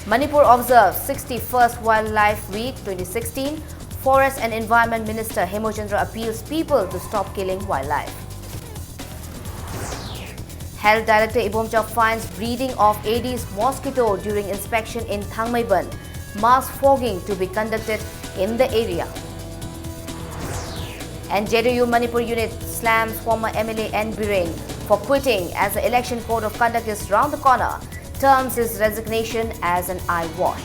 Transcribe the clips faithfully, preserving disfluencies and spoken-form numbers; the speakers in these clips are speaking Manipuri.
Manipur observes sixty-first Wildlife Week twenty sixteen. Forest and Environment Minister Hemochandra appeals people to stop killing wildlife. Health Director Ibomcha finds breeding of Aedes mosquito during inspection in Thangmeiban. Mass fogging to be conducted in the area. And J D U Manipur unit slams former M L A N Biren for quitting as the election code of conduct is round the corner. Terms his resignation as an eyewash.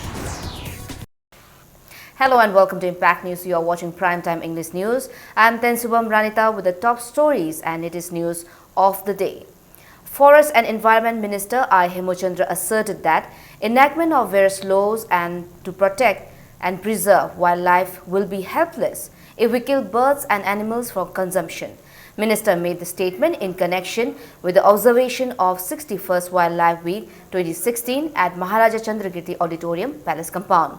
Hello and welcome to Impact News. You are watching Prime Time English News. I am Tensubam Ranita with the top stories and latest news of the day. Forest and Environment Minister I Hemochandra asserted that enactment of various laws and to protect and preserve wildlife will be helpless if we kill birds and animals for consumption. Minister made the statement in connection with the observation of sixty-first Wildlife Week twenty sixteen at Maharaja Chandrakirti Auditorium, Palace Compound.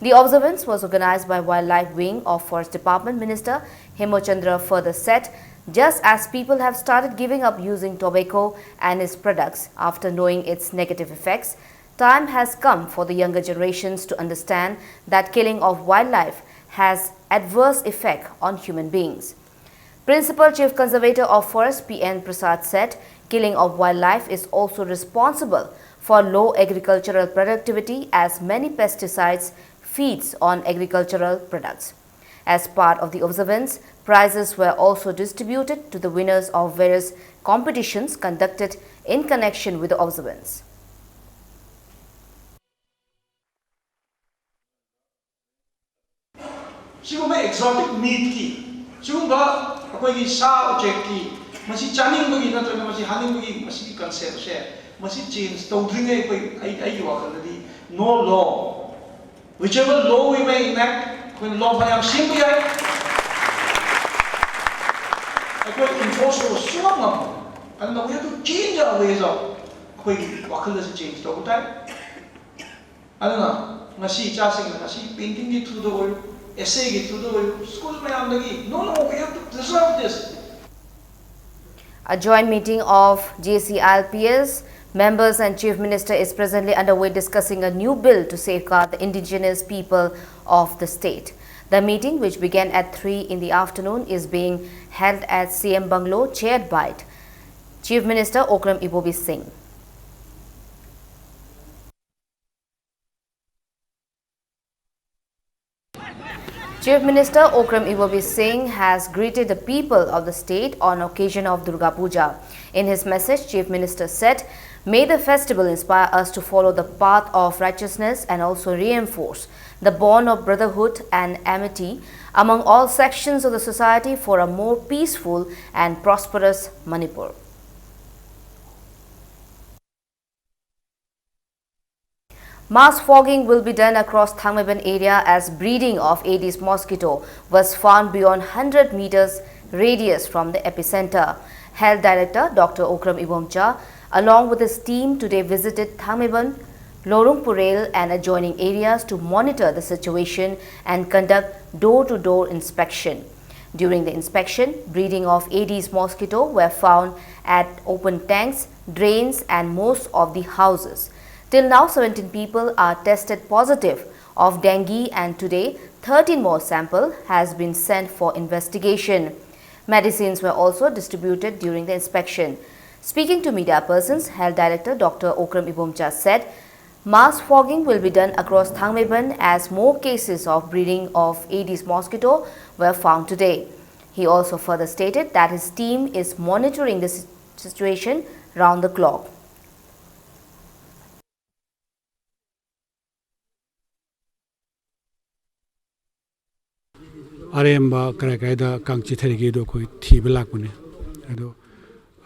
The observance was organized by Wildlife Wing of Forest Department. Minister Hemochandra further said, just as people have started giving up using tobacco and its products after knowing its negative effects, time has come for the younger generations to understand that killing of wildlife has adverse effect on human beings. Principal Chief Conservator of Forest P N Prasad said, killing of wildlife is also responsible for low agricultural productivity as many pesticides feeds on agricultural products. As part of the observance, prizes were also distributed to the winners of various competitions conducted in connection with the observance. ꯁꯤꯒꯨꯝꯕ ꯑꯦꯛꯖꯣꯇꯤꯛ ꯃꯤꯠꯀꯤ, ꯁꯤꯒꯨꯝꯕ ꯑꯩꯈꯣꯏꯒꯤ ꯁꯥ ꯎꯆꯦꯛꯀꯤ, ꯃꯁꯤ ꯆꯥꯅꯤꯡꯕꯒꯤ ꯅꯠꯇ꯭ꯔꯒ ꯃꯁꯤ ꯍꯥꯅꯤꯡꯕꯒꯤ ꯃꯁꯤꯒꯤ ꯀꯟꯁꯦꯞꯁꯦ, ꯃꯁꯤ ꯆꯦꯟꯖ ꯇꯧꯗ꯭ꯔꯤꯉꯩ ꯑꯩꯈꯣꯏ, ꯑꯩ, ꯑꯩꯒꯤ ꯋꯥꯈꯜꯗꯗꯤ no law, whichever law we may enact, ꯑꯩꯈꯣꯏꯅ ꯂꯣ ꯐꯅꯌꯥꯝ ꯁꯦꯝꯕ ꯌꯥꯏ, ꯑꯩꯈꯣꯏ ꯏꯟꯐꯣꯔꯁ ꯇꯧꯕ ꯁꯨꯡꯉꯝ ꯉꯝꯃꯣꯏ꯫ ꯑꯗꯨꯅ we have to change our ways of, ꯑꯩꯈꯣꯏꯒꯤ ꯋꯥꯈꯜ ꯑꯁꯤ ꯆꯦꯟꯖ ꯇꯧꯕ ꯇꯥꯏ꯫ ꯑꯗꯨꯅ ꯉꯁꯤ ꯏꯆꯥꯁꯤꯡꯅ ꯉꯁꯤ ꯄꯦꯟꯇꯤꯡꯒꯤ ꯊ꯭ꯔꯨꯗ ꯑꯣꯏꯔꯣ, ꯑꯦꯁꯦꯒꯤ ꯊ꯭ꯔꯨꯗ ꯑꯣꯏꯔꯣ, ꯁ꯭ꯀꯨꯜ ꯃꯌꯥꯝꯗꯒꯤ, no, no, we have to preserve this. A joint meeting of J C I L P S, Members and Chief Minister is presently underway discussing a new bill to safeguard the indigenous people of the state. The meeting, which began at three in the afternoon, is being held at C M Bungalow, chaired by Chief Minister Okram Ibobi Singh. Chief Minister Okram Ibobi Singh has greeted the people of the state on occasion of Durga Puja. In his message, Chief Minister said, "May the festival inspire us to follow the path of righteousness and also reinforce the bond of brotherhood and amity among all sections of the society for a more peaceful and prosperous Manipur." Mass fogging will be done across Thangmeiban area as breeding of Aedes mosquito was found beyond hundred meters radius from the epicenter. Health Director Doctor Okram Ibomcha, along with his team, today visited Thangmeiban, Lorung Purel and adjoining areas to monitor the situation and conduct door-to-door inspection. During the inspection, breeding of Aedes mosquito were found at open tanks, drains and most of the houses. Till now, seventeen people are tested positive of dengue and today thirteen more sample has been sent for investigation. Medicines were also distributed during the inspection. Speaking to media persons, Health Director Doctor Okram Ibomcha said, "Mass fogging will be done across Thangmeiban as more cases of breeding of Aedes mosquito were found today." He also further stated that his team is monitoring the si-, situation round the clock. ꯑꯔꯦꯝꯕ ꯀꯔꯥꯏ ꯀꯔꯥꯏꯗ ꯀꯥꯡ ꯆꯤꯊꯔꯤꯒꯦꯗꯣ ꯑꯩꯈꯣꯏ ꯊꯤꯕ ꯂꯥꯛꯄꯅꯦ꯫ ꯑꯗꯣ,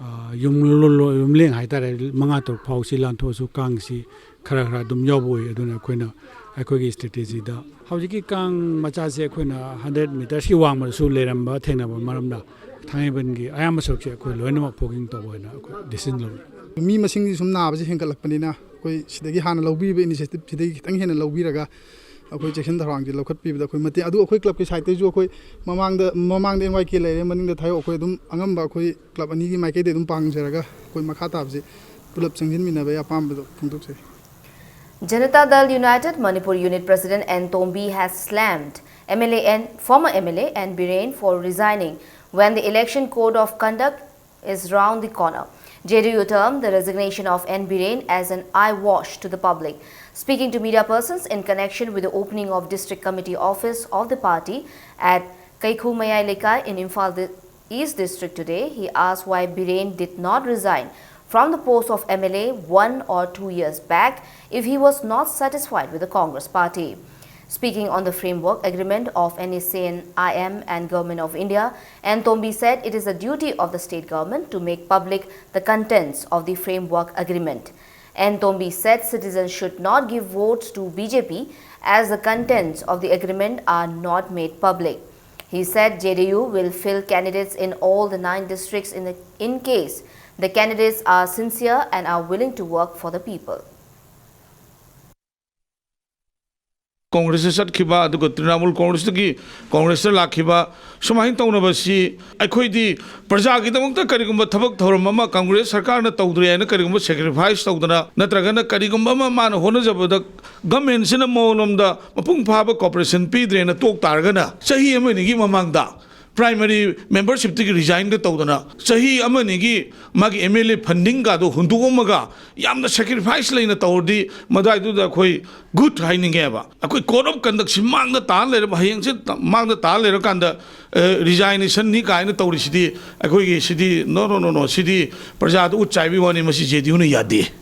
ꯑ, ꯌꯨꯝ ꯂꯣ-, ꯂꯣ-, ꯌꯨꯝꯂꯦꯡ ꯍꯥꯏꯇꯥꯔꯦ, ꯃꯉꯥ ꯇꯔꯨꯛ ꯐꯥꯎꯁꯤ ꯂꯥꯟꯊꯣꯛꯑꯁꯨ ꯀꯥꯡꯁꯤ ꯈꯔ ꯈꯔ ꯑꯗꯨꯝ ꯌꯥꯎꯕ ꯑꯣꯏ꯫ ꯑꯗꯨꯅ ꯑꯩꯈꯣꯏꯅ ꯑꯩꯈꯣꯏꯒꯤ ꯏꯁꯇ꯭ꯔꯦꯇꯦꯖꯤꯗ ꯍꯧꯖꯤꯛꯀꯤ ꯀꯥꯡ ꯃꯆꯥꯁꯦ ꯑꯩꯈꯣꯏꯅ ꯍꯟꯗ꯭ꯔꯦꯠ ꯃꯤꯇꯔꯁꯀꯤ ꯋꯥꯡꯃꯗꯁꯨ ꯂꯩꯔꯝꯕ ꯊꯦꯡꯅꯕ ꯃꯔꯝꯅ ꯊꯥꯡꯃꯩꯕꯟꯒꯤ ꯑꯌꯥꯝꯕ ꯁꯔꯨꯛꯁꯦ ꯑꯩꯈꯣꯏ ꯂꯣꯏꯅꯃꯛ ꯐꯣꯒꯤꯡ ꯇꯧꯕ ꯑꯣꯏꯅ ꯑꯩꯈꯣꯏ ꯗꯤꯁꯤꯖꯟ ꯂꯧꯔꯦ꯫ ꯃꯤ ꯃꯁꯤꯡꯁꯤ ꯁꯨꯝ ꯅꯥꯕꯁꯤ ꯍꯦꯟꯒꯠꯂꯛꯄꯅꯤꯅ ꯑꯩꯈꯣꯏ ꯁꯤꯗꯒꯤ ꯍꯥꯟꯅ ꯂꯧꯕꯤꯕ ꯏꯅꯤꯁꯤꯌꯦꯇꯤꯚ ꯁꯤꯗꯒꯤ ꯈꯤꯇꯪ ꯍꯦꯟꯅ ꯂꯧꯕꯤꯔꯒ ꯑꯩꯈꯣꯏ ꯆꯦꯛꯁꯤꯟ ꯊꯧꯔꯥꯡꯁꯦ ꯂꯧꯈꯠꯄꯤꯕꯗ ꯑꯩꯈꯣꯏ ꯃꯇꯦꯡ, ꯑꯗꯨ ꯑꯩꯈꯣꯏ ꯀ꯭ꯂꯕꯀꯤ ꯁꯥꯏꯠꯇꯩꯁꯨ ꯑꯩꯈꯣꯏ ꯃꯃꯥꯡꯗ, ꯃꯃꯥꯡꯗ ꯑꯦꯟ ꯋꯥꯏ ꯀꯦ ꯂꯩꯔꯦ, ꯃꯅꯤꯡꯗ ꯊꯥꯏꯌꯣ, ꯑꯩꯈꯣꯏ ꯑꯗꯨꯝ ꯑꯉꯝꯕ ꯑꯩꯈꯣꯏ ꯀ꯭ꯂꯕ ꯑꯅꯤꯒꯤ ꯃꯥꯏꯀꯩꯗꯩ ꯑꯗꯨꯝ ꯄꯥꯡꯖꯔꯒ ꯑꯩꯈꯣꯏ ꯃꯈꯥ ꯇꯥꯕꯁꯦ ꯄꯨꯂꯞ ꯆꯪꯁꯤꯟꯃꯤꯟꯅꯕꯒꯤ ꯑꯄꯥꯝꯕꯗꯣ ꯐꯣꯡꯗꯣꯛꯆꯔꯤ꯫ Janata Dal United Manipur Unit President N Tombi has slammed M L A and former M L A N Biren for resigning when the election code of conduct is round the corner. J D U termed the resignation of N Biren as an eyewash to the public. Speaking to media persons in connection with the opening of District Committee office of the party at Kaikhu Mayai Lekai in Imphal East District today, he asked why Biren did not resign from the post of M L A one or two years back if he was not satisfied with the Congress party. Speaking on the framework agreement of N S C N I M and Government of India, N Tombi said it is the duty of the state government to make public the contents of the framework agreement. N Tombi said citizens should not give votes to B J P as the contents of the agreement are not made public. He said J D U will field candidates in all the nine districts in, the, in case the candidates are sincere and are willing to work for the people. ꯀꯣꯡꯒ꯭ꯔꯦꯁꯇ ꯆꯠꯈꯤꯕ ꯑꯗꯨꯒ ꯇ꯭ꯔꯤꯅꯥꯃꯨꯜ ꯀꯣꯡꯒ꯭ꯔꯦꯁꯇꯒꯤ ꯀꯣꯡꯒ꯭ꯔꯦꯁꯇ ꯂꯥꯛꯈꯤꯕ ꯁꯨꯃꯥꯏꯅ ꯇꯧꯅꯕꯁꯤ ꯑꯩꯈꯣꯏꯗꯤ ꯄ꯭ꯔꯖꯥꯒꯤꯗꯃꯛꯇ ꯀꯔꯤꯒꯨꯝꯕ ꯊꯕꯛ ꯊꯧꯔꯝ ꯑꯃ ꯀꯪꯒ꯭ꯔꯦꯁ ꯁꯔꯀꯥꯔꯅ ꯇꯧꯗ꯭ꯔꯦ ꯍꯥꯏꯅ ꯀꯔꯤꯒꯨꯝꯕ ꯁꯦꯀ꯭ꯔꯤꯐꯥꯏꯁ ꯇꯧꯗꯅ ꯅꯠꯇ꯭ꯔꯒꯅ ꯀꯔꯤꯒꯨꯝꯕ ꯑꯃ ꯃꯥꯅ ꯍꯣꯠꯅꯖꯕꯗ ꯒꯃꯦꯟꯁꯤꯅ ꯃꯉꯣꯟꯂꯣꯝꯗ ꯃꯄꯨꯡ ꯐꯥꯕ ꯀꯣꯄꯔꯦꯁꯟ ꯄꯤꯗ꯭ꯔꯦꯅ ꯇꯣꯛ ꯇꯥꯔꯒꯅ ꯆꯍꯤ ꯑꯃ ꯑꯅꯤꯒꯤ ꯃꯃꯥꯡꯗ ꯄ꯭ꯔꯥꯏꯃꯔꯤ ꯃꯦꯝꯕꯔꯁꯤꯞꯇꯒꯤ ꯔꯤꯖꯥꯏꯟꯒ ꯇꯧꯗꯅ ꯆꯍꯤ ꯑꯃ ꯑꯅꯤꯒꯤ ꯃꯥꯒꯤ ꯑꯦꯝ ꯑꯦꯜ ꯑꯦ ꯐꯟꯗꯤꯡꯒꯗꯣ ꯍꯨꯟꯗꯣꯛꯑꯝꯃꯒ ꯌꯥꯝꯅ ꯁꯦꯀ꯭ꯔꯤꯐꯥꯏꯁ ꯂꯩꯅ ꯇꯧꯔꯗꯤ ꯃꯗꯨꯋꯥꯏꯗꯨꯗ ꯑꯩꯈꯣꯏ ꯒꯨꯗ ꯍꯥꯏꯅꯤꯡꯉꯦꯕ꯫ ꯑꯩꯈꯣꯏ ꯀꯣꯗ ꯑꯣꯐ ꯀꯟꯗꯛꯁꯤ ꯃꯥꯡꯗ ꯇꯥꯔ ꯂꯩꯔꯕ ꯍꯌꯦꯡꯁꯦ ꯃꯥꯡꯗ ꯇꯥꯔ ꯂꯩꯔꯀꯥꯟꯗ ꯔꯤꯖꯥꯏꯅꯦꯁꯟꯅꯤ ꯀꯥꯏꯅ ꯇꯧꯔꯤꯁꯤꯗꯤ ꯑꯩꯈꯣꯏꯒꯤ ꯁꯤꯗꯤ ꯅꯣ ꯅꯣ ꯅꯣ ꯅꯣ ꯁꯤꯗꯤ ꯄ꯭ꯔꯖꯥꯗ ꯎꯠ ꯆꯥꯏꯕꯒꯤ ꯋꯥꯅꯤ, ꯃꯁꯤ ꯖꯦ ꯗꯤ ꯌꯨꯅ ꯌꯥꯗꯦ꯫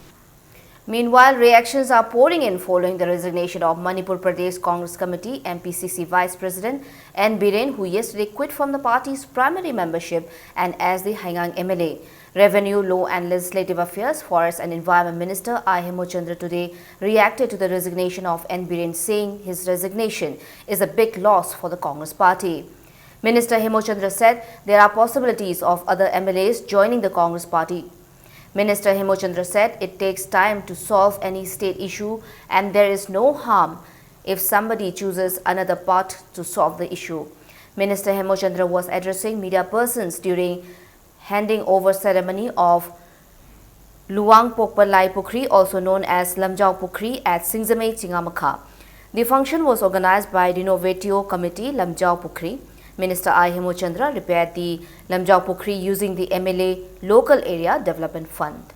Meanwhile, reactions are pouring in following the resignation of Manipur Pradesh Congress Committee M P C C Vice President N Biren, who yesterday quit from the party's primary membership and as the Haigang M L A. Revenue, Law and Legislative Affairs, Forest and Environment Minister I Hemochandra today reacted to the resignation of N Biren, saying his resignation is a big loss for the Congress party. Minister Hemochandra said there are possibilities of other M L As joining the Congress party. Minister Hemochandra said it takes time to solve any state issue and there is no harm if somebody chooses another path to solve the issue. Minister Hemochandra was addressing media persons during handing over ceremony of Luwang Pokpa Lai Pukhri, also known as Lamjao Pukhri, at Singjamei Chingamakha. The function was organized by Renovatio Committee, Lamjao Pukhri. Minister I Hemochandra repaired the Lamjao Pukhri using the M L A Local Area Development Fund.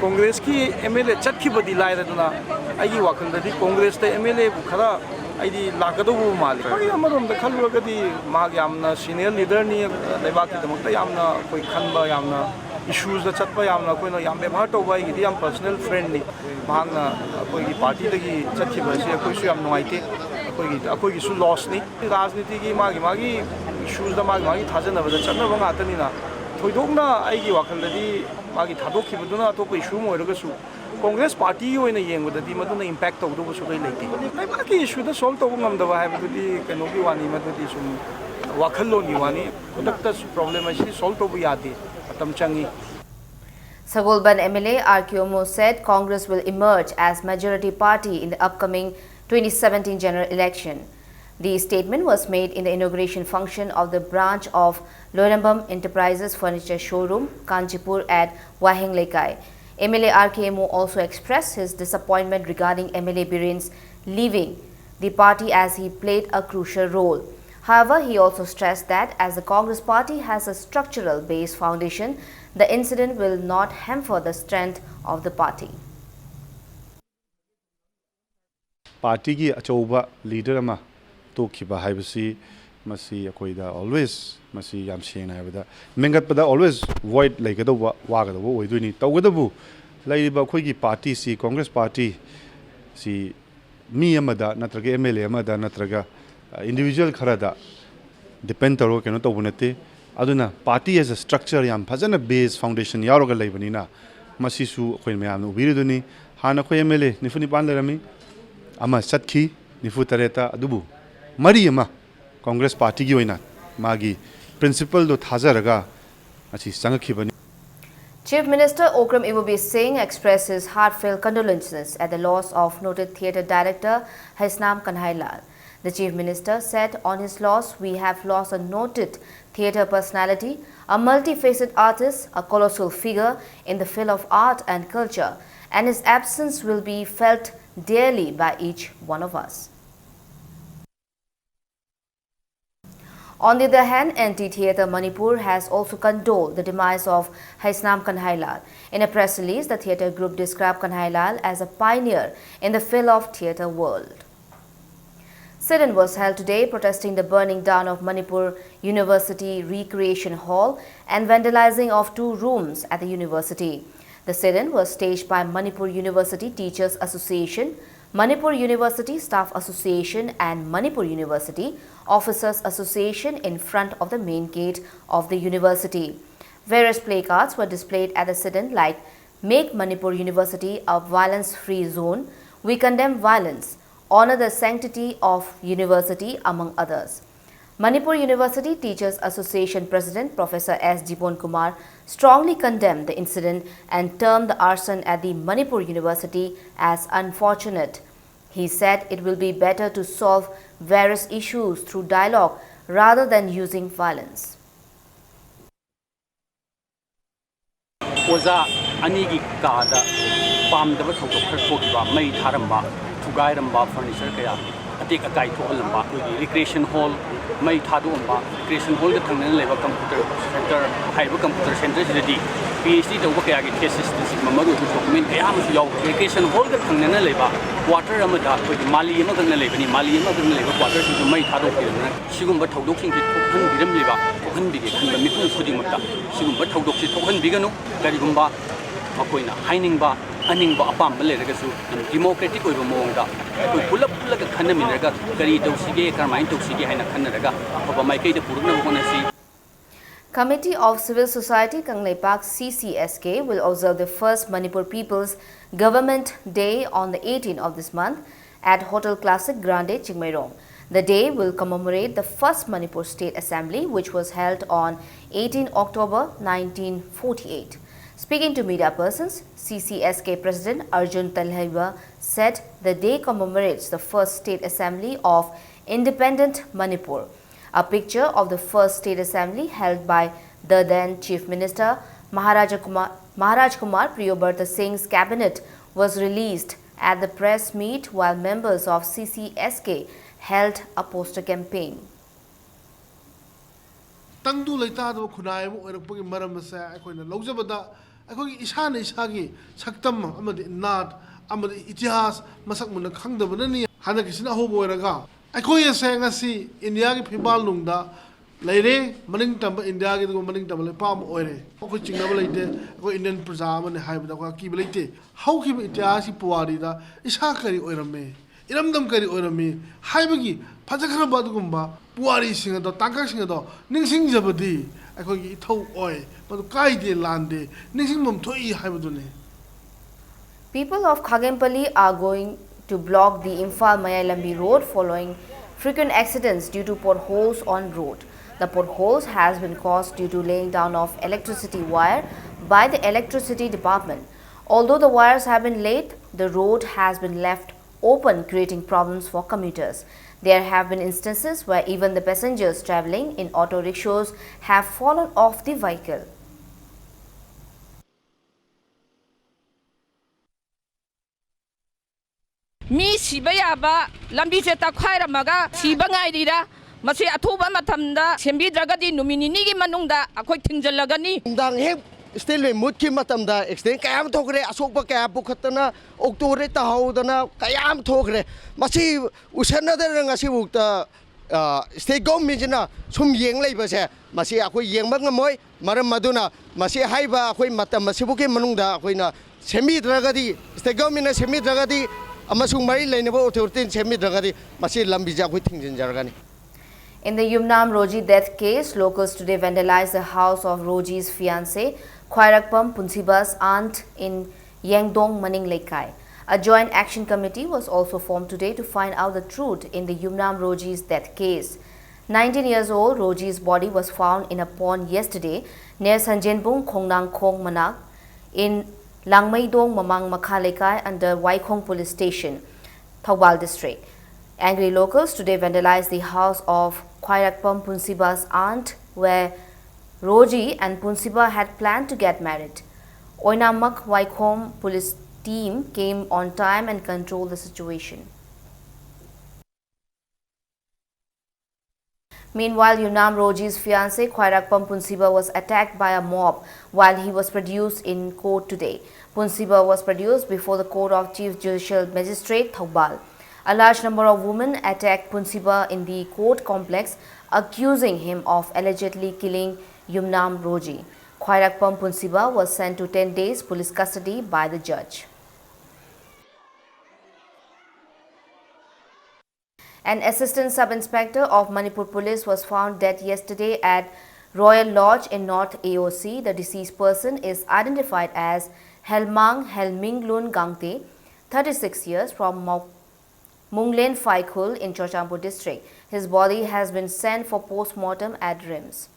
ꯀꯣꯡꯒ꯭ꯔꯦꯁꯀꯤ ꯑꯦꯝ ꯑꯦꯜ ꯑꯦ ꯆꯠꯈꯤꯕꯗꯤ ꯂꯥꯏꯔꯗꯅ, ꯑꯩꯒꯤ ꯋꯥꯈꯜꯗꯗꯤ ꯀꯣꯡꯒ꯭ꯔꯦꯁꯇ ꯑꯦꯝ ꯑꯦꯜ ꯑꯦꯕꯨ ꯈꯔ ꯑꯩꯗꯤ ꯂꯥꯛꯀꯗꯧꯕ ꯃꯥꯜꯂꯤ꯫ ꯍꯣꯏ, ꯑꯃꯔꯣꯝꯗ ꯈꯜꯂꯨꯔꯒꯗꯤ ꯃꯍꯥꯛ ꯌꯥꯝꯅ ꯁꯤꯅꯤꯌꯔ ꯂꯤꯗꯔꯅꯤ, ꯂꯩꯕꯥꯛꯀꯤꯗꯃꯛꯇ ꯌꯥꯝꯅ ꯑꯩꯈꯣꯏ ꯈꯟꯕ, ꯌꯥꯝꯅ ꯏꯁꯨꯁꯇ ꯆꯠꯄ, ꯌꯥꯝꯅ ꯑꯩꯈꯣꯏꯅ ꯌꯥꯝ ꯕꯦꯕꯥꯔ ꯇꯧꯕ, ꯑꯩꯒꯤꯗꯤ ꯌꯥꯝ ꯄꯔꯁꯅꯦꯜ ꯐ꯭ꯔꯦꯟꯅꯤ꯫ ꯃꯍꯥꯛꯅ ꯑꯩꯈꯣꯏꯒꯤ ꯄꯥꯔꯇꯤꯗꯒꯤ ꯆꯠꯈꯤꯕ ꯑꯁꯤ ꯑꯩꯈꯣꯏꯁꯨ ꯌꯥꯝ ꯅꯨꯡꯉꯥꯏꯇꯦ, ꯑꯩꯈꯣꯏꯒꯤ, ꯑꯩꯈꯣꯏꯒꯤꯁꯨ ꯂꯣꯁꯅꯤ꯫ ꯔꯥꯖꯅꯤꯇꯤꯒꯤ ꯃꯥꯒꯤ ꯃꯥꯒꯤ ꯏꯁꯨꯁꯇ ꯃꯥꯒꯤ ꯃꯥꯒꯤ ꯊꯥꯖꯅꯕꯗ ꯆꯠꯅꯕ ꯉꯥꯛꯇꯅꯤꯅ, ꯊꯣꯏꯗꯣꯛꯅ ꯑꯩꯒꯤ ꯋꯥꯈꯜꯗꯗꯤ ꯃꯥꯒꯤ ꯊꯥꯗꯣꯛꯈꯤꯕꯗꯨꯅ ꯑꯇꯣꯞꯄ ꯏꯁꯨ ꯑꯃ ꯑꯣꯏꯔꯒꯁꯨ, ꯀꯣꯡꯒ꯭ꯔꯦꯁ ꯄꯥꯔꯇꯤꯒꯤ ꯑꯣꯏꯅ ꯌꯦꯡꯕꯗꯗꯤ ꯃꯗꯨꯅ ꯏꯝꯄꯦꯛ ꯇꯧꯗꯧꯕꯁꯨ ꯂꯣꯏ ꯂꯩꯇꯦ꯫ ꯂꯩꯕꯥꯛꯀꯤ ꯏꯁꯨꯗ ꯁꯣꯜꯕ ꯇꯧꯕ ꯉꯝꯗꯕ ꯍꯥꯏꯕꯗꯨꯗꯤ ꯀꯩꯅꯣꯒꯤ ꯋꯥꯅꯤ, ꯃꯗꯨꯗꯤ ꯁꯨꯝ ꯋꯥꯈꯜꯂꯣꯟꯒꯤ ꯋꯥꯅꯤ꯫ ꯈꯨꯗꯛꯇ ꯄ꯭ꯔꯣꯕ꯭ꯂꯦꯝ ꯑꯁꯤ ꯁꯣꯜꯕ ꯇꯧꯕ ꯌꯥꯗꯦ, ꯃꯇꯝ ꯆꯪꯉꯤ꯫ Sagolband M L A R K Omo said Congress will emerge as majority party in the upcoming twenty seventeen general election. The statement was made in the inauguration function of the branch of Loirambam Enterprises Furniture Showroom, Kanchipur at Waheng Leikai. M L A R K Omo also expressed his disappointment regarding M L A Biren's leaving the party as he played a crucial role. However, he also stressed that as the Congress party has a structural base foundation, the incident will not hamper the strength of the party. ꯄꯥꯔꯇꯤꯒꯤ ꯑꯆꯧꯕ ꯂꯤꯗꯔ ꯑꯃ ꯇꯣꯛꯈꯤꯕ ꯍꯥꯏꯕꯁꯤ, ꯃꯁꯤ ꯑꯩꯈꯣꯏꯗ ꯑꯣꯜꯋꯦꯁ, ꯃꯁꯤ ꯌꯥꯝ ꯁꯦꯡꯅ ꯍꯥꯏꯕꯗ, ꯃꯦꯟꯒꯠꯄꯗ ꯑꯣꯜꯋꯦꯁ ꯚꯣꯏꯗ ꯂꯩꯒꯗꯧꯕ, ꯋꯥꯒꯗꯧꯕ ꯑꯣꯏꯗꯣꯏꯅꯤ꯫ ꯇꯧꯕꯇꯕꯨ ꯂꯩꯔꯤꯕ ꯑꯩꯈꯣꯏꯒꯤ ꯄꯥꯔꯇꯤꯁꯤ, ꯀꯣꯡꯒ꯭ꯔꯦꯁ ꯄꯥꯔꯇꯤꯁꯤ ꯃꯤ ꯑꯃꯗ ꯅꯠꯇ꯭ꯔꯒ ꯑꯦꯝ ꯑꯦꯜ ꯑꯦ ꯑꯃꯗ ꯅꯠꯇ꯭ꯔꯒ ꯏꯟꯗꯤꯕꯤꯖꯨꯋꯦꯜ ꯈꯔꯗ ꯗꯤꯄꯦꯟ ꯇꯧꯔꯒ ꯀꯩꯅꯣ ꯇꯧꯕ ꯅꯠꯇꯦ꯫ ꯑꯗꯨꯅ ꯄꯥꯔꯇꯤ ꯑꯦꯁ ꯑꯦ ꯁ꯭ꯇ꯭ꯔꯛꯆꯔ ꯌꯥꯝ ꯐꯖꯅ ꯕꯦꯁ ꯐꯥꯎꯟꯗꯦꯁꯟ ꯌꯥꯎꯔꯒ ꯂꯩꯕꯅꯤꯅ, ꯃꯁꯤꯁꯨ ꯑꯩꯈꯣꯏ ꯃꯌꯥꯝꯅ ꯎꯕꯤꯔꯤꯗꯨꯅꯤ꯫ ꯍꯥꯟꯅ ꯑꯩꯈꯣꯏ ꯑꯦꯝ ꯑꯦꯜ ꯑꯦ ꯅꯤꯐꯨ ꯅꯤꯄꯥꯟ ꯂꯩꯔꯝꯃꯤ, ꯑꯃ ꯆꯠꯈꯤ ꯅꯤꯐꯨ ꯇꯔꯦꯠꯇ, ꯑꯗꯨꯕꯨ ꯃꯔꯤ ꯑꯃ ꯀꯣꯡꯒ꯭ꯔꯦꯁ ꯄꯥꯔꯇꯤꯒꯤ ꯑꯣꯏꯅ ꯃꯥꯒꯤ ꯄ꯭ꯔꯤꯟꯁꯤꯄꯜꯗꯣ ꯊꯥꯖꯔꯒ ꯉꯁꯤ ꯆꯪꯉꯛꯈꯤꯕꯅꯤ꯫ Chief Minister Okram Ibobi Singh expressed his heartfelt condolences at the loss of noted theatre director Haisnam Kanhailal. The Chief Minister said, "On his loss, we have lost a noted theatre personality, a multifaceted artist, a colossal figure in the field of art and culture, and his absence will be felt dearly by each one of us." On the other hand, Anti Theatre Manipur has also condoled the demise of Haisnam Kanhailal. In a press release, the theatre group described Kanhailal as a pioneer in the field of theatre world. Sit-in was held today protesting the burning down of Manipur University Recreation Hall and vandalizing of two rooms at the university. The sit-in was staged by Manipur University Teachers Association, Manipur University Staff Association and Manipur University Officers Association in front of the main gate of the university. Various placards were displayed at the sit-in like "Make Manipur University a violence-free zone," "We condemn violence," "Honor the sanctity of university," among others. Manipur University Teachers Association President Professor S Jibon Kumar strongly condemned the incident and termed the arson at the Manipur University as unfortunate. He said it will be better to solve various issues through dialogue rather than using violence. ꯑꯣꯖꯥ ꯑꯅꯤꯒꯤ ꯀꯥꯗ ꯄꯥꯝꯗꯕ ꯊꯧꯗꯣꯛ ꯈꯔ ꯊꯣꯛꯈꯤꯕ, ꯃꯩ ꯊꯥꯔꯝꯕ, ꯊꯨꯒꯥꯏꯔꯝꯕ, ꯐꯔꯅꯤꯆꯔ ꯀꯌꯥ ꯑꯇꯦꯛ ꯑꯀꯥꯏ ꯊꯣꯛꯍꯜꯂꯝꯕ, ꯑꯩꯈꯣꯏꯒꯤ ꯔꯤꯀ꯭ꯔꯤꯌꯦꯁꯟ ꯍꯣꯜ ꯃꯩ ꯊꯥꯗꯣꯛꯑꯝꯕ, ꯔꯤꯀ꯭ꯔꯤꯌꯦꯁꯟ ꯍꯣꯜꯒ ꯊꯪꯅꯅ ꯂꯩꯕ ꯀꯝꯄ꯭ꯌꯨꯇꯔ ꯁꯦꯟꯇꯔ ꯍꯥꯏꯔꯤꯕ ꯀꯝꯄ꯭ꯌꯨꯇꯔ ꯁꯦꯟꯇꯔꯁꯤꯗꯗꯤ ꯄꯤ ꯑꯩꯆ ꯗꯤ ꯇꯧꯕ ꯀꯌꯥꯒꯤ ꯊꯦꯁꯤꯁꯅꯆꯤꯡꯕ ꯃꯔꯨ ꯑꯣꯏꯕ ꯗꯣꯀꯨꯃꯦꯟ ꯀꯌꯥ ꯑꯃꯁꯨ ꯌꯥꯎꯕ, ꯔꯤꯀ꯭ꯔꯤꯌꯦꯁꯟ ꯍꯣꯜꯒ ꯊꯪꯅꯅ ꯂꯩꯕ ꯀ꯭ꯋꯥꯇꯔ ꯑꯃꯗ ꯑꯩꯈꯣꯏꯒꯤ ꯃꯥꯂꯤ ꯑꯃꯈꯛꯅ ꯂꯩꯕꯅꯤ, ꯃꯥꯂꯤ ꯑꯃꯈꯛꯅ ꯂꯩꯕ ꯀ꯭ꯋꯥꯇꯔꯁꯤꯡꯗꯨ ꯃꯩ ꯊꯥꯗꯣꯛꯄꯤꯔꯝꯗꯅ ꯁꯤꯒꯨꯝꯕ ꯊꯧꯗꯣꯛꯁꯤꯡꯁꯤ ꯊꯣꯛꯍꯟꯕꯤꯔꯝꯂꯤꯕ, ꯊꯣꯛꯍꯟꯕꯤꯒꯦ ꯈꯟꯕ ꯃꯤꯄꯨꯝ ꯈꯨꯗꯤꯡꯃꯛꯇ ꯁꯤꯒꯨꯝꯕ ꯊꯧꯗꯣꯛꯁꯤ ꯊꯣꯛꯍꯟꯕꯤꯒꯅꯨ꯫ ꯀꯔꯤꯒꯨꯝꯕ ꯃꯈꯣꯏꯅ ꯍꯥꯏꯅꯤꯡꯕ, ꯑꯅꯤꯡꯕ, ꯑꯄꯥꯝꯕ ꯂꯩꯔꯒꯁꯨ ꯌꯥꯝ ꯗꯤꯃꯣꯀ꯭ꯔꯦꯇꯤꯛ ꯑꯣꯏꯕ ꯃꯑꯣꯡꯗ ꯑꯩꯈꯣꯏ ꯄꯨꯂꯞ ꯄꯨꯜꯂꯒ ꯈꯟꯅꯃꯤꯟꯅꯔꯒ ꯀꯔꯤ ꯇꯧꯁꯤꯒꯦ, ꯀꯔꯝꯍꯥꯏꯅ ꯇꯧꯁꯤꯒꯦ ꯍꯥꯏꯅ ꯈꯟꯅꯔꯒ ꯑꯐꯕ ꯃꯥꯏꯀꯩꯗ ꯄꯨꯔꯛꯅꯕ ꯍꯣꯠꯅꯁꯤ꯫ Committee of Civil Society Kangleipak, C C S K, will observe the first Manipur People's Government Day on the eighteenth of this month at Hotel Classic Grande, Chingmeirong. The day will commemorate the first Manipur State Assembly, which was held on eighteenth October nineteen forty-eight. Speaking to media persons, C C S K President Arjun Talhaiba said the day commemorates the first State Assembly of Independent Manipur. A picture of the first State Assembly held by the then Chief Minister Maharaja Kumar, Maharaj Kumar Priyabrata Singh's cabinet was released at the press meet while members of C C S K held a poster campaign. ꯇꯪꯗꯨ ꯂꯩꯇꯥꯗꯕ ꯈꯨꯟꯅꯥꯏ ꯑꯃ ꯑꯣꯏꯔꯛꯄꯒꯤ ꯃꯔꯝ ꯑꯁꯦ ꯑꯩꯈꯣꯏꯅ ꯂꯧꯖꯕꯗ ꯑꯩꯈꯣꯏꯒꯤ ꯏꯁꯥꯅ ꯏꯁꯥꯒꯤ ꯁꯛꯇꯝ ꯑꯃꯗꯤ ꯅꯥꯠ ꯑꯃꯗꯤ ꯏꯇꯤꯍꯥꯁ ꯃꯁꯛ ꯃꯨꯟꯅ ꯈꯪꯗꯕꯅꯅꯤ꯫ ꯍꯟꯗꯛꯀꯤꯁꯤꯅ ꯑꯍꯧꯕ ꯑꯣꯏꯔꯒ ꯑꯩꯈꯣꯏ ꯑꯁꯦ ꯉꯁꯤ ꯏꯟꯗꯤꯌꯥꯒꯤ ꯐꯤꯕꯥꯜꯅꯨꯡꯗ ꯂꯩꯔꯦ꯫ ꯃꯅꯤꯡ ꯇꯝꯕ ꯏꯟꯗꯤꯌꯥꯒꯤ ꯑꯗꯨꯒꯨꯝꯕ ꯃꯅꯤꯡ ꯇꯝꯕ ꯂꯩꯄꯥꯛ ꯑꯃ ꯑꯣꯏꯔꯦ꯫ ꯑꯩꯈꯣꯏ ꯆꯤꯡꯅꯕ ꯂꯩꯇꯦ꯫ ꯑꯩꯈꯣꯏ ꯏꯟꯗꯤꯌꯟ ꯄ꯭ꯔꯖꯥ ꯑꯃꯅꯤ ꯍꯥꯏꯕꯗ ꯑꯩꯈꯣꯏ ꯑꯀꯤꯕ ꯂꯩꯇꯦ꯫ ꯍꯧꯈꯤꯕ ꯏꯇꯤꯍꯥꯁꯀꯤ ꯄꯨꯋꯥꯔꯤꯗ ꯏꯁꯥ ꯀꯔꯤ ꯑꯣꯏꯔꯝꯃꯤ, ꯏꯔꯝꯗꯝ ꯀꯔꯤ ꯑꯣꯏꯔꯝꯃꯤ ꯍꯥꯏꯕꯒꯤ ꯐꯖꯈ꯭ꯔꯕ ꯑꯗꯨꯒꯨꯝꯕ ꯄꯨꯋꯥꯔꯤꯁꯤꯡ ꯑꯗꯣ, ꯇꯥꯡꯀꯛꯁꯤꯡ ꯑꯗꯣ ꯅꯤꯡꯁꯤꯡꯖꯕꯗꯤ ꯑꯩꯈꯣꯏꯒꯤ ꯏꯊꯧ ꯑꯣꯏ꯫ ꯃꯗꯨ ꯀꯥꯏꯗꯦ, ꯂꯥꯟꯗꯦ, ꯅꯤꯡꯁꯤꯡꯐꯝ ꯊꯣꯛꯏ ꯍꯥꯏꯕꯗꯨꯅꯤ꯫ People of Khagenpally are going to block the Imphal Mayai Lambi road following frequent accidents due to potholes on road. The potholes has been caused due to laying down of electricity wire by the electricity department. Although the wires have been laid, the road has been left open, creating problems for commuters. There have been instances where even the passengers travelling in auto rickshaws have fallen off the vehicle. ꯃꯤ ꯁꯤꯕ ꯌꯥꯕ ꯂꯝꯕꯤꯁꯦ ꯇꯛꯈꯥꯏꯔꯝꯃꯒ ꯁꯤꯕ ꯉꯥꯏꯔꯤꯔꯥ? ꯃꯁꯤ ꯑꯊꯨꯕ ꯃꯇꯝꯗ ꯁꯦꯝꯕꯤꯗ꯭ꯔꯒꯗꯤ ꯅꯨꯃꯤꯠ ꯅꯤꯅꯤꯒꯤ ꯃꯅꯨꯡꯗ ꯑꯩꯈꯣꯏ ꯊꯤꯡꯖꯤꯜꯂꯒꯅꯤ꯫ ꯅꯨꯡꯗꯥꯡ ꯍꯦꯛ ꯁ꯭ꯇꯦꯠ ꯂꯦꯝ ꯃꯨꯠꯈꯤꯕ ꯃꯇꯝꯗ ꯑꯦꯛꯁꯤꯗꯦꯟ ꯀꯌꯥ ꯑꯃ ꯊꯣꯛꯈ꯭ꯔꯦ꯫ ꯑꯁꯣꯛꯄ ꯀꯌꯥ ꯄꯨꯈꯠꯇꯅ ꯑꯣꯛꯇꯣꯗ ꯇꯥꯍꯧꯗꯅ ꯀꯌꯥ ꯑꯃ ꯊꯣꯛꯈ꯭ꯔꯦ꯫ ꯃꯁꯤ ꯎꯁꯟꯅꯗꯅ ꯉꯁꯤꯐꯥꯎꯗ ꯁ꯭ꯇꯦꯠ ꯒꯣꯔꯃꯦꯟꯁꯤꯅ ꯁꯨꯝ ꯌꯦꯡ ꯂꯩꯕꯁꯦ ꯃꯁꯤ ꯑꯩꯈꯣꯏ ꯌꯦꯡꯕ ꯉꯝꯃꯣꯏ꯫ ꯃꯔꯝ ꯑꯗꯨꯅ ꯃꯁꯤ ꯍꯥꯏꯔꯤꯕ ꯑꯩꯈꯣꯏ ꯃꯇꯝ ꯑꯁꯤꯕꯨꯛꯀꯤ ꯃꯅꯨꯡꯗ ꯑꯩꯈꯣꯏꯅ ꯁꯦꯝꯕꯤꯗ꯭ꯔꯒꯗꯤ, ꯁ꯭ꯇꯦꯠ ꯒꯣꯔꯃꯦꯟꯅ ꯁꯦꯝꯕꯤꯗ꯭ꯔꯒꯗꯤ ꯑꯃꯁꯨꯡ ꯃꯔꯤ ꯂꯩꯅꯕ ꯑꯣꯊꯣꯔꯤꯇꯤꯅ ꯁꯦꯝꯕꯤꯗ꯭ꯔꯒꯗꯤ ꯃꯁꯤ ꯂꯝꯕꯤꯁꯦ ꯑꯩꯈꯣꯏ ꯊꯤꯡꯖꯤꯟꯖꯔꯒꯅꯤ꯫ In the Yumnam Roji death case, locals today vandalized the house of Roji's fiancée, Khwairakpam Punsibas' aunt in Yengdong Maning Leikai. A joint action committee was also formed today to find out the truth in the Yumnam Roji's death case. Nineteen years old Roji's body was found in a pond yesterday near Sanjenbung Khongnang Khong Manak. in Langmeidong Mamang Makha Lekai under Waikhong Police Station, Thoubal District. Angry locals today vandalized the house of Khwairakpam Punsiba's aunt, where Roji and Punsiba had planned to get married. Oinamak Waikhong police team came on time and controlled the situation. Meanwhile, Yumnam Roji's fiancé Khwairakpam Punsiba was attacked by a mob while he was produced in court today. Punsiba was produced before the court of Chief Judicial Magistrate Thoubal. A large number of women attacked Punsiba in the court complex, accusing him of allegedly killing Yumnam Roji. Khwairakpam Punsiba was sent to ten days police custody by the judge. An assistant sub-inspector of Manipur Police was found dead yesterday at Royal Lodge in North A O C. The deceased person is identified as Helmang Helminglun Gangte, thirty-six years, from Mok- Munglen Phaikhul in Churachandpur district. His body has been sent for post-mortem at RIMS.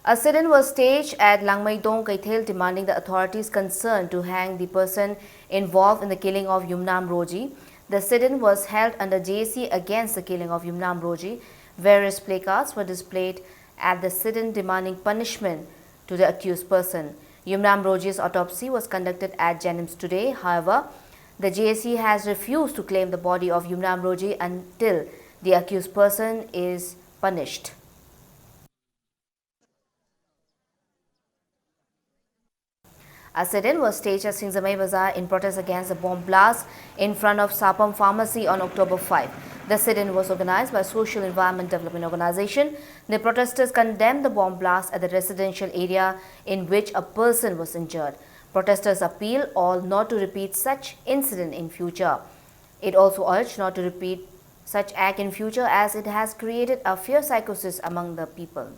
A sit-in was staged at Langmeidong Keithel, demanding the authorities concerned to hang the person involved in the killing of Yumnam Roji. The sit-in was held under J A C against the killing of Yumnam Roji. Various placards were displayed at the sit-in demanding punishment to the accused person. Yumnam Roji's autopsy was conducted at JNIMS today. However, the J A C has refused to claim the body of Yumnam Roji until the accused person is punished. A sit-in was staged at Singjamei Bazaar in protest against the bomb blast in front of Sapam Pharmacy on October five. The sit-in was organized by Social Environment Development Organization. The protesters condemned the bomb blast at the residential area in which a person was injured. Protesters appeal all not to repeat such incident in future. It also urged not to repeat such act in future, as it has created a fear psychosis among the people.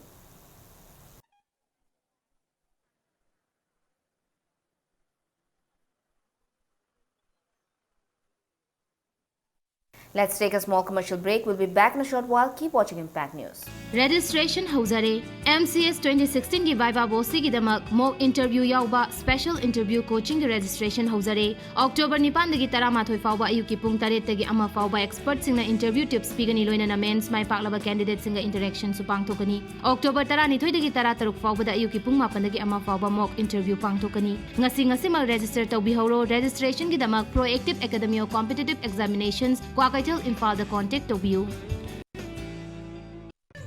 Let's take a small commercial break. We'll be back in a short while. Keep watching Impact News. Registration ꯍꯧꯖꯔꯦ꯫ M C S twenty sixteen ꯒꯤ viva voceꯒꯤꯗꯃꯛ mock interview ꯌꯥꯎꯕ special interview coachingꯒꯤ registration ꯍꯧꯖꯔꯦ꯫ October ꯅꯤꯄꯥꯟꯗꯒꯤ ꯇꯔꯥꯃꯥꯊꯣꯏ ꯐꯥꯎꯕ ꯑꯌꯨꯛꯀꯤ ꯄꯨꯡ ꯇꯔꯦꯠꯇꯒꯤ ꯑꯃ ꯐꯥꯎꯕ expertꯁꯤꯡꯅ interview tips ꯄꯤꯒꯅꯤ, ꯂꯣꯏꯅꯅ mains ꯃꯥꯏ ꯄꯥꯛꯂꯕ candidateꯁꯤꯡꯒ interactionꯁꯨ ꯄꯥꯡꯊꯣꯛꯀꯅꯤ꯫ October ꯇꯔꯥꯅꯤꯊꯣꯏꯗꯒꯤ ꯇꯔꯥꯇꯔꯨꯛ ꯐꯥꯎꯕꯗ ꯑꯌꯨꯛꯀꯤ ꯄꯨꯡ ꯃꯥꯄꯟꯗꯒꯤ ꯑꯃ ꯐꯥꯎꯕ mock interview ꯄꯥꯡꯊꯣꯛꯀꯅꯤ꯫ ꯉꯁꯤ ꯉꯁꯤꯃꯛ register ꯇꯧꯕꯤꯍꯧꯔꯣ꯫ Registrationꯒꯤꯗꯃꯛ Proactive Academy of Competitive Examinations, Kwakeithel, ꯏꯝꯐꯥꯜꯗ contact ꯇꯧꯕꯤꯌꯨ꯫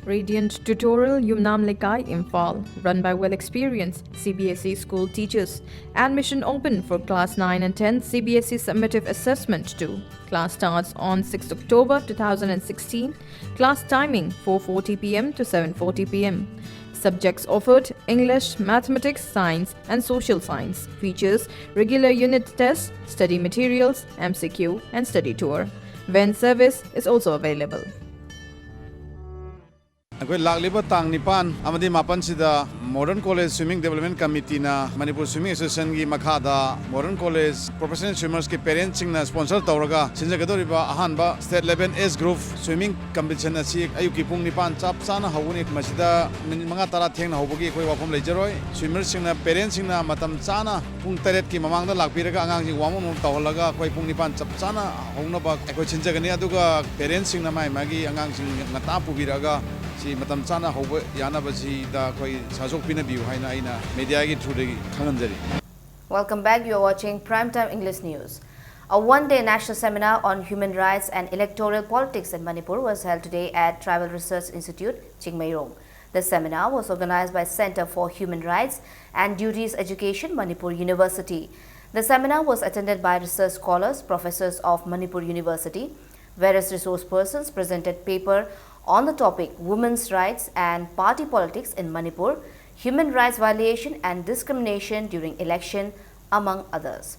Radiant Tutorial, Yumnam Lekai, Imphal, run by well experienced C B S E school teachers. Admission open for class nine and ten C B S E summative assessment two. Class starts on sixth October two thousand and sixteen. Class timing four forty p m to seven forty p m. Subjects offered: English, Mathematics, Science, and Social Science. Features: regular unit tests, study materials, M C Q, and study tour. Van service is also available. ꯑꯩꯈꯣꯏ ꯂꯥꯛꯂꯤꯕ ꯇꯥꯡ ꯅꯤꯄꯥꯟ ꯑꯃꯗꯤ ꯃꯥꯄꯟꯁꯤꯗ Modern College Swimming Development Committeeꯅ Manipur Swimming Associationꯒꯤ ꯃꯈꯥꯗ Modern College Professional Swimmersꯀꯤ parentꯁꯤꯡꯅ sponsor ꯇꯧꯔꯒ ꯁꯤꯟꯖꯒꯗꯧꯔꯤꯕ ꯑꯍꯥꯟꯕ state level age group swimming competition ꯑꯁꯤ ꯑꯌꯨꯛꯀꯤ ꯄꯨꯡ ꯅꯤꯄꯥꯟ ꯆꯞ ꯆꯥꯅ ꯍꯧꯒꯅꯤ꯫ ꯃꯁꯤꯗ minute ꯃꯉꯥ ꯇꯔꯥ ꯊꯦꯡꯅ ꯍꯧꯕꯒꯤ ꯑꯩꯈꯣꯏ ꯋꯥꯐꯝ ꯂꯩꯖꯔꯣꯏ꯫ Swimmerꯁꯤꯡꯅ parentꯁꯤꯡꯅ ꯃꯇꯝ ꯆꯥꯅ ꯄꯨꯡ ꯇꯔꯦꯠꯀꯤ ꯃꯃꯥꯡꯗ ꯂꯥꯛꯄꯤꯔꯒ ꯑꯉꯥꯡꯁꯤꯡ warm up ꯇꯧꯍꯜꯂꯒ ꯑꯩꯈꯣꯏ ꯄꯨꯡ ꯅꯤꯄꯥꯟ ꯆꯞ ꯆꯥꯅ ꯍꯧꯅꯕ ꯑꯩꯈꯣꯏ ꯁꯤꯟꯖꯒꯅꯤ꯫ ꯑꯗꯨꯒ parentꯁꯤꯡꯅ ꯃꯥꯏ ꯃꯥꯒꯤ ꯑꯉꯥꯡꯁꯤꯡ ꯉꯟꯇꯥ ꯄꯨꯕꯤꯔꯛꯑꯒ ꯁꯤ ꯃꯇꯝ ꯆꯥꯅ ꯍꯧꯕ ꯌꯥꯅꯕꯁꯤꯗ ꯑꯩꯈꯣꯏ ꯁꯍꯌꯣꯒ ꯄꯤꯅꯕꯤꯌꯨ ꯍꯥꯏꯅ ꯑꯩꯅ mediaꯒꯤ throughꯗꯒꯤ ꯈꯪꯍꯟꯖꯔꯤ꯫ Welcome back. You're watching Primetime English News. A one-day national seminar on human rights and electoral politics in Manipur was held today at Tribal Research Institute, Chingmeirong. The seminar was organized by Center for Human Rights and Duties Education, Manipur University. The seminar was attended by research scholars, professors of Manipur University. Various resource persons presented paper on the topic Women's Rights and Party Politics in Manipur, Human Rights Violation and Discrimination During Election, among others.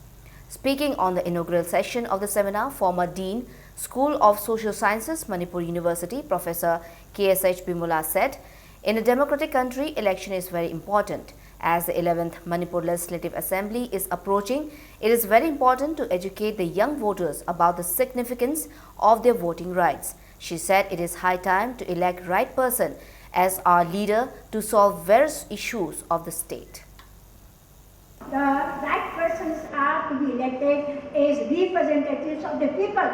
Speaking on the inaugural session of the seminar, former Dean, School of Social Sciences, Manipur University, Professor K S H Bimula said, "In a democratic country, election is very important. As the eleventh Manipur Legislative Assembly is approaching, it is very important to educate the young voters about the significance of their voting rights. She said it is high time to elect right person as our leader to solve various issues of the state. The right persons are to be elected as representatives of the people.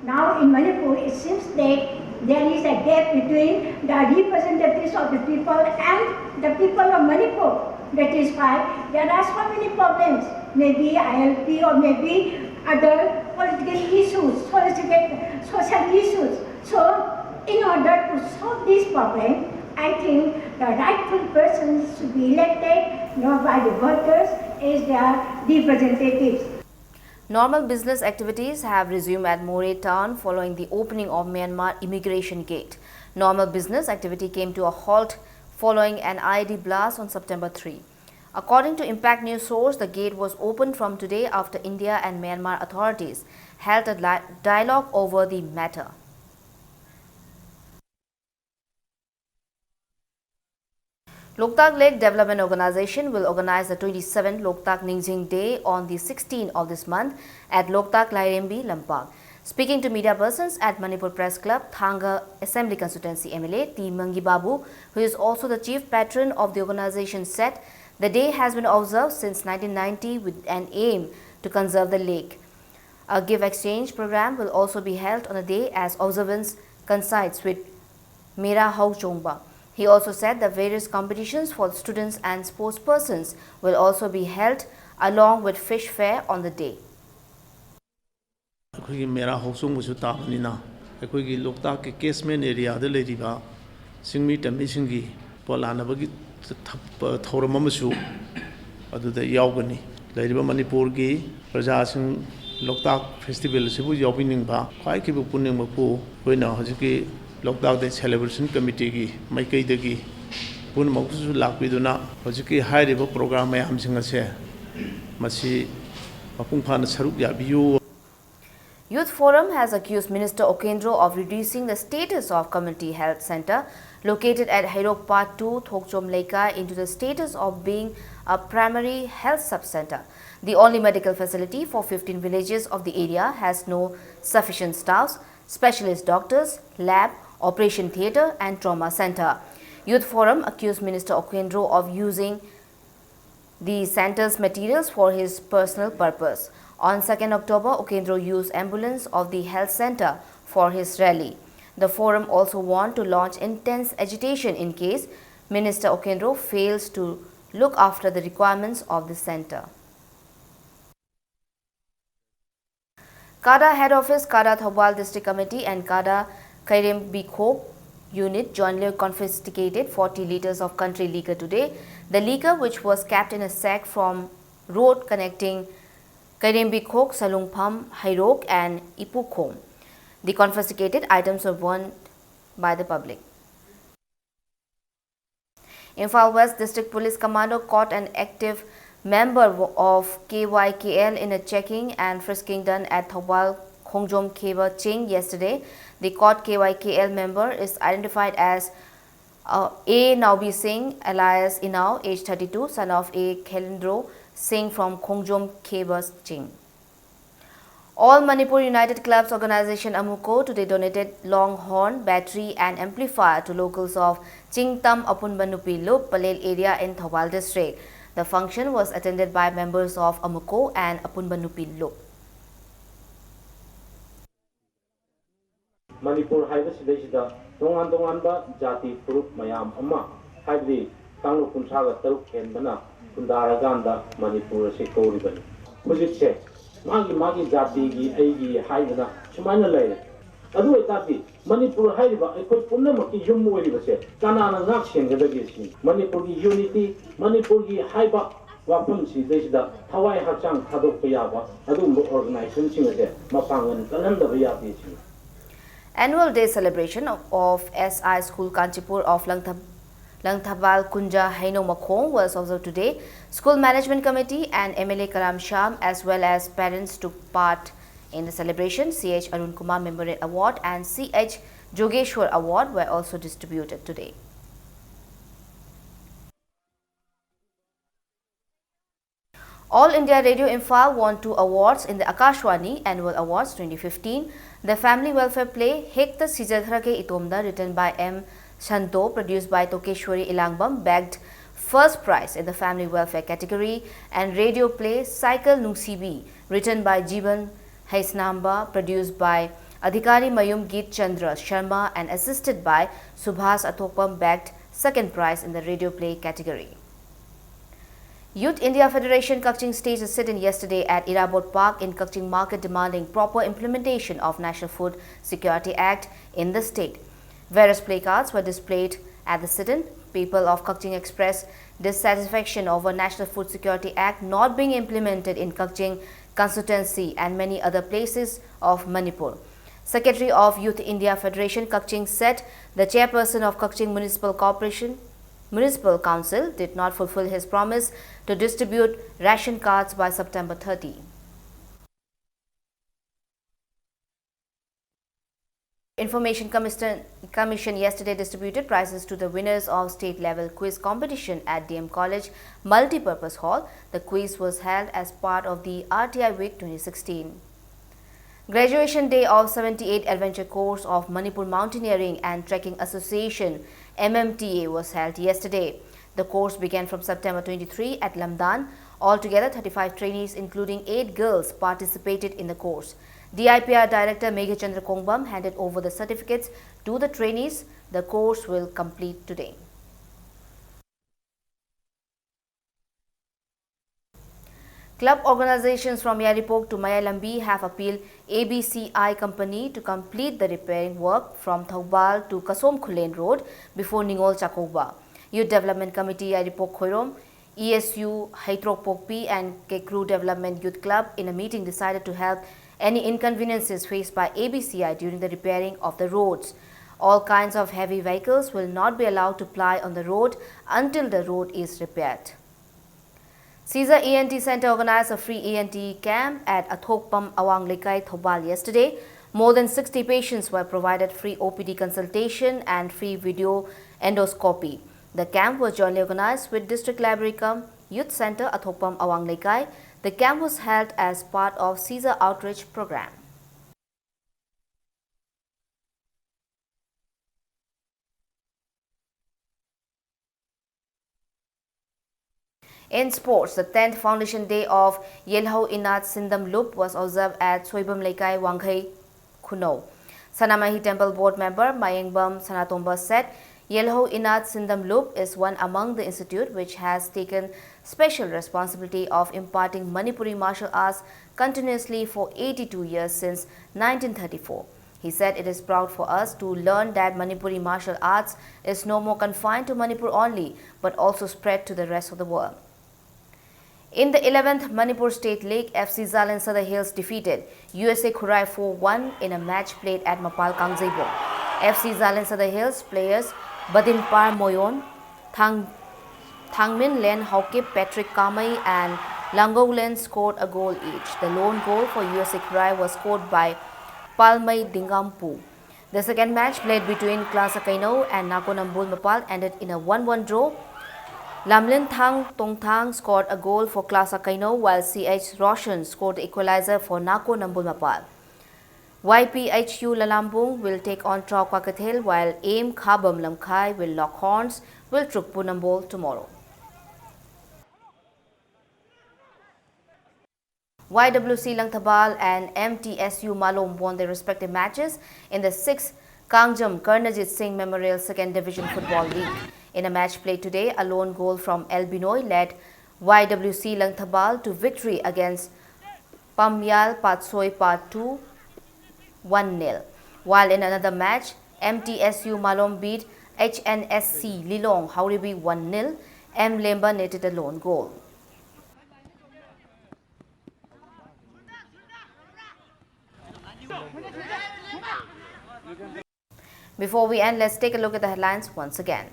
Now in Manipur, it seems that there is a gap between the representatives of the people and the people of Manipur. That is why there are so many problems, maybe I L P or maybe other political issues, political, social issues. So, in order to solve this problem, I think the rightful persons should be elected, not by the voters, as their representatives. Normal business activities have resumed at Moreh town following the opening of Myanmar immigration gate. Normal business activity came to a halt following an I E D blast on September three. According to Impact News source, the gate was opened from today after India and Myanmar authorities held a li- dialogue over the matter. Loktak Lake Development Organization will organize the twenty-seventh Loktak Ningjing Day on the sixteenth of this month at Loktak Lairembi Lampak. Speaking to media persons at Manipur Press Club, Thanga Assembly Constituency M L A T Mangi Babu, who is also the chief patron of the organization, said the day has been observed since nineteen ninety with an aim to conserve the lake. A gift exchange program will also be held on the day as observance coincides with Mera Hauchongba. He also said the various competitions for students and sports persons will also be held along with fish fair on the day. ꯑꯩꯈꯣꯏꯒꯤ ꯃꯦꯔꯥ ꯍꯥꯎꯆꯣꯡꯕꯁꯨ ꯇꯥꯕꯅꯤꯅ ꯑꯩꯈꯣꯏꯒꯤ ꯂꯣꯛꯇꯥꯛꯀꯤ ꯀꯦꯁꯃꯦꯟ ꯑꯦꯔꯤꯌꯥꯗ ꯂꯩꯔꯤꯕ ꯆꯤꯡꯃꯤ ꯇꯝꯃꯤꯁꯤꯡꯒꯤ ꯄꯣꯂꯥꯟꯅꯕꯒꯤ ꯊꯧꯔꯝ ꯑꯃꯁꯨ ꯑꯗꯨꯗ ꯌꯥꯎꯒꯅꯤ꯫ ꯂꯩꯔꯤꯕ ꯃꯅꯤꯄꯨꯔꯒꯤ ꯄ꯭ꯔꯖꯥꯁꯤꯡ ꯂꯣꯛꯇꯥꯛ ꯐꯦꯁꯇꯤꯚꯦꯜ ꯑꯁꯤꯕꯨ ꯌꯥꯎꯕꯤꯅꯤꯡꯕ ꯈ꯭ꯋꯥꯏꯈꯤꯕ ꯄꯨꯝꯅꯃꯛꯄꯨ ꯑꯩꯈꯣꯏꯅ ꯍꯧꯖꯤꯛꯀꯤ ꯂꯣꯛꯇꯥꯛ ꯗꯦ ꯁꯦꯂꯦꯕ꯭ꯔꯦꯁꯟ ꯀꯃꯤꯇꯤꯒꯤ ꯃꯥꯏꯀꯩꯗꯒꯤ ꯄꯨꯝꯅꯃꯛꯄꯨꯁꯨ ꯂꯥꯛꯄꯤꯗꯨꯅ ꯍꯧꯖꯤꯛꯀꯤ ꯍꯥꯏꯔꯤꯕ ꯄ꯭ꯔꯣꯒ꯭ꯔꯥꯝ ꯃꯌꯥꯝꯁꯤꯡ ꯑꯁꯦ ꯃꯁꯤ ꯃꯄꯨꯡ ꯐꯥꯅ ꯁꯔꯨꯛ ꯌꯥꯕꯤꯌꯨ꯫ Youth Forum has accused Minister Okendro of reducing the status of Community Health Centre located at Heirok Part two, Thokchom Leikai, into the status of being a primary health sub-center. The only medical facility for fifteen villages of the area has no sufficient staffs, specialist doctors, lab, operation theatre and trauma centre. Youth Forum accused Minister Okendro of using the centre's materials for his personal purpose. On second October, Okendro used ambulance of the health centre for his rally. The forum also warned to launch intense agitation in case Minister Okendro fails to look after the requirements of the centre. CADA Head Office, CADA Thoubal District Committee and CADA Kairem Bikhok Unit jointly confiscated forty litres of country liquor today. The liquor, which was kept in a sack from road connecting Kairem Bikhok, Salungpham, Heirok and Ipukhom. The confiscated items were burned by the public. Imphal West District Police Commando caught an active member of K Y K L in a checking and frisking done at Thoubal Khongjom Kheba Ching yesterday. The caught K Y K L member is identified as uh, A Naobi Singh, alias Inao, age thirty-two, son of A Khelindro Singh from Khongjom Kheba Ching. All Manipur United Clubs Organization, AMUCO, today donated Longhorn battery and amplifier to locals of Chingtam Apunba Nupi Lup, Palel area in Thoubal district. The function was attended by members of AMUCO and Apunba Nupi Lup. Manipur ꯍꯥꯏꯕꯁꯤꯗꯩꯁꯤꯗ ꯇꯣꯉꯥꯟ ꯇꯣꯉꯥꯟꯕ ꯖꯥꯇꯤ ꯐꯨꯔꯨꯞ ꯃꯌꯥꯝ ꯑꯃ, ꯍꯥꯏꯕꯗꯤ ꯀꯥꯡꯂꯨꯞ ꯀꯨꯟꯊ꯭ꯔꯥꯒ ꯇꯔꯨꯛ ꯍꯦꯟꯕꯅ ꯈꯨꯟꯗꯥꯔꯀꯥꯟꯗ ꯃꯅꯤꯄꯨꯔ ꯑꯁꯤ ꯀꯧꯔꯤꯕꯅꯤ꯫ ꯍꯧꯖꯤꯛꯁꯦ ꯃꯥꯒꯤ ꯃꯥꯒꯤ ꯖꯥꯇꯤꯒꯤ ꯑꯩꯒꯤ ꯍꯥꯏꯗꯅ ꯁꯨꯃꯥꯏꯅ ꯂꯩꯔꯦ꯫ ꯑꯗꯨ ꯑꯣꯏꯇꯥꯔꯗꯤ ꯃꯅꯤꯄꯨꯔ ꯍꯥꯏꯔꯤꯕ ꯑꯩꯈꯣꯏ ꯄꯨꯝꯅꯃꯛꯀꯤ ꯌꯨꯝ ꯑꯣꯏꯔꯤꯕꯁꯦ ꯀꯅꯥꯅ ꯉꯥꯛ ꯁꯦꯟꯒꯗꯒꯦ ꯁꯤꯅꯤ꯫ ꯃꯅꯤꯄꯨꯔꯒꯤ unity, ꯃꯅꯤꯄꯨꯔꯒꯤ ꯍꯥꯏꯕ ꯋꯥꯐꯝꯁꯤꯗꯩꯁꯤꯗ ꯊꯋꯥꯏ ꯍꯛꯆꯥꯡ ꯊꯥꯗꯣꯛꯄ ꯌꯥꯕ ꯑꯗꯨꯒꯨꯝꯕ organizationꯁꯤꯡ ꯑꯁꯦ ꯃꯄꯥꯡꯒꯜ ꯀꯜꯍꯟꯗꯕ ꯌꯥꯗꯦ ꯁꯤꯅꯤ꯫ Annual Day celebration of S I School Kanchipur of Langthab- Langthabal Kunja Heino Makhong was observed today. School Management Committee and M L A Karam Sham as well as parents took part in the celebration. C H Arun Kumar Memorial Award and C H Jogeshwar Award were also distributed today. All India Radio Imphal won two awards in the Akashvani Annual Awards twenty fifteen. The family welfare play Hekta Sijatharake Itomda, written by M Shanto, produced by Tokeshwari Ilangbam, bagged first prize in the family welfare category, and radio play Cycle Nungsibi, written by Jiban Haisnamba, produced by Adhikari Mayum Geet Chandra Sharma, and assisted by Subhas Athokpam, bagged second prize in the radio play category. Youth India Federation Kakching staged a sit-in yesterday at Irabot Park in Kakching Market, demanding proper implementation of National Food Security Act in the state. Various placards were displayed at the sit-in. People of Kakching expressed dissatisfaction over National Food Security Act not being implemented in Kakching constituency and many other places of Manipur. Secretary of Youth India Federation Kakching said the chairperson of Kakching Municipal Corporation Municipal Council did not fulfill his promise to distribute ration cards by September thirty. Information Commission, Commission yesterday distributed prizes to the winners of state-level quiz competition at D M College Multipurpose Hall. The quiz was held as part of the R T I Week twenty sixteen. Graduation day of seventy-eight Adventure Course of Manipur Mountaineering and Trekking Association, M M T A, was held yesterday. The course began from September twenty-three at Lamdan. Altogether, thirty-five trainees, including eight girls, participated in the course. D I P R Director Meghachandra Kongbam handed over the certificates to the trainees. The course will complete today. Club organizations from Yairipok to Mayalambi have appealed A B C I company to complete the repairing work from Thoubal to Kasom Khullen Road before Ningol Chakouba. Youth Development Committee Yairipok Khoirom, E S U Heitrok Pokpi and Kekru Development Youth Club in a meeting decided to help any inconveniences faced by A B C I during the repairing of the roads. All kinds of heavy vehicles will not be allowed to ply on the road until the road is repaired. Caesar E N T Center organized a free E N T camp at Athokpam Awang Lekai, Thoubal yesterday. More than sixty patients were provided free O P D consultation and free video endoscopy. The camp was jointly organized with District Library cum Youth Centre Athokpam Awang Leikai. The camp was held as part of Caesar Outreach Programme. In sports, the tenth foundation day of Yelhou Inat Sindam Lup was observed at Soibam Leikai, Wangkhei, Khunou. Sanamahi Temple Board member Mayengbam Sanatomba said Yelhou Inat Sindam Lup is one among the institute which has taken special responsibility of imparting Manipuri martial arts continuously for eighty-two years since nineteen thirty-four. He said it is proud for us to learn that Manipuri martial arts is no more confined to Manipur only, but also spread to the rest of the world. In the eleventh Manipur State League, F C Zalan Sadar Hills defeated U S A Khurai four one in a match played at Mapal Kangjeibong. F C Zalan Sadar Hills players Badinpar Moyon, Thang, Thangmin Len Haokip, Patrick Kamei and Langou Len scored a goal each. The lone goal for U S A Khurai was scored by Palmai Dingampu. The second match, played between Klasa Kainou and Nako Nambul Mapal, ended in a one one draw. Lamlin Thang Tongthang scored a goal for Klasa Kainou, while C H Roshan scored the equalizer for Nako Nambul Mapal. Y P H U Lalambung will take on Trao Kwakathel, while Aim Khabam Lamkhai will lock horns with Trukpu Nambol tomorrow. Y W C Langthabal and M T S U Malom won their respective matches in the sixth Kangjam Karnajit Singh Memorial Second Division Football League. In a match played today, a lone goal from L Binoy led Y W C Langthabal to victory against Pamyal Patsoi Part two, one nil. While in another match, M T S U Malom beat H N S C Lilong Hauribi one nil. M Lemba netted a lone goal. Before we end, let's take a look at the headlines once again.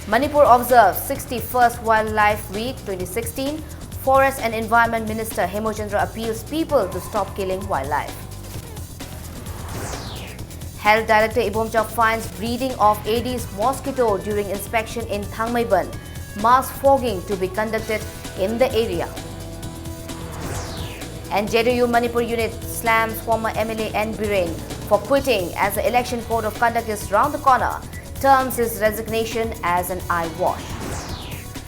Manipur observes sixty-first Wildlife Week twenty sixteen. Forest and Environment Minister Hemochandra appeals people to stop killing wildlife. Health Director Ibomcha finds breeding of Aedes mosquito during inspection in Thangmeiban. Mass fogging to be conducted in the area. And J D U Manipur unit slams former M L A N Biren for quitting as the election code of conduct is round the corner. Terms his resignation as an eyewash.